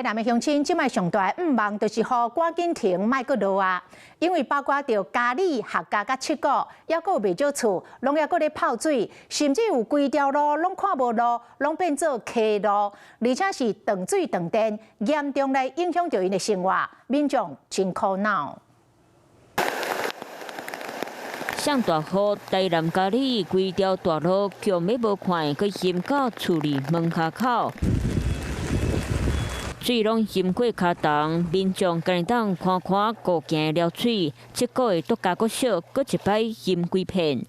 台南的鄉親這擺上大的願望就是予趕緊停，莫閣落啊！因為包括著佳里、客家佮七股，猶閣有袂少厝，攏猶閣咧泡水，甚至有規條路攏看無路，攏變做溪路，而且是斷水斷電，嚴重來影響著𪜶的生活，民眾真苦惱。上大雨，台南佳里規條大路強欲無看，閣淹到厝裡門跤口。水攏淹過跤筒，民眾敢會當看看顧行的流水，七股的獨家國小，閣一擺淹規片。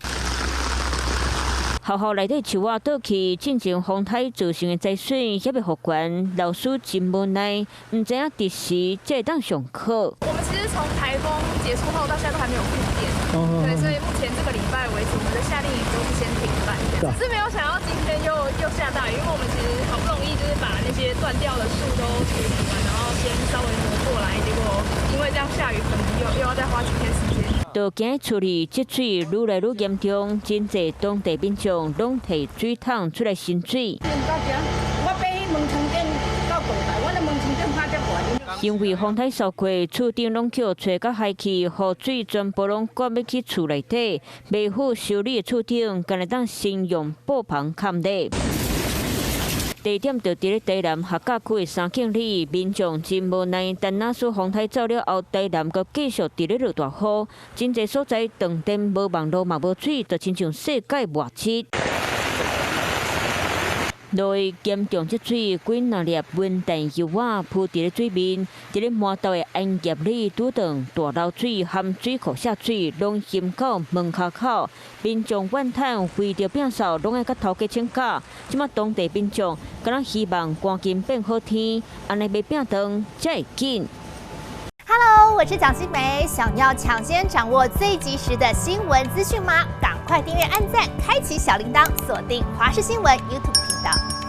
學校內底樹仔倒去，進前風颱造成的災損猶未復原，老師真無奈，毋知影佇時才會當上課。我們其實從颱風結束後到現在都還沒有復電，對，所以目前這個禮拜為止，我們的夏令營都是先停辦，只是沒有想到今天又下大雨，因為我們其實好不容易就是把那些斷掉的樹都處理完，然後先稍微挪過來，結果因為這樣下雨，可能又要再花幾天時間。就驚厝裡積水愈來愈嚴重，真濟當地民眾攏提水桶出來盛水。我爬去門窗頂到櫃台，我咧門窗頂拍遮懸。因為風颱掃過，厝頂攏叫吹甲海去，雨水全部攏灌欲去厝內底，袂赴修理的厝頂，敢會當先用布棚崁咧。地點就佇咧台南客家區的三景里，民眾真無奈，但若是風颱走了後，台南閣繼續佇咧落大雨，真濟所在斷電、無網路嘛無水，就親像世界末日。落雨嚴重積水，幾若粒文旦葉仔浮佇咧水面，佇咧滿豆的煙葉裡拄著大流水含水庫下水，攏淹到門跤口，民眾怨嘆，為著摒掃，攏愛佮頭家請假。這馬當地民眾敢若希望趕緊變好天，按呢欲摒斷才會緊。 Hello，我是蔣新梅，想要搶先掌握最及時的新聞資訊嗎？趕快訂閱、按讚、開啟小鈴鐺，鎖定華視新聞 YouTube 頻道。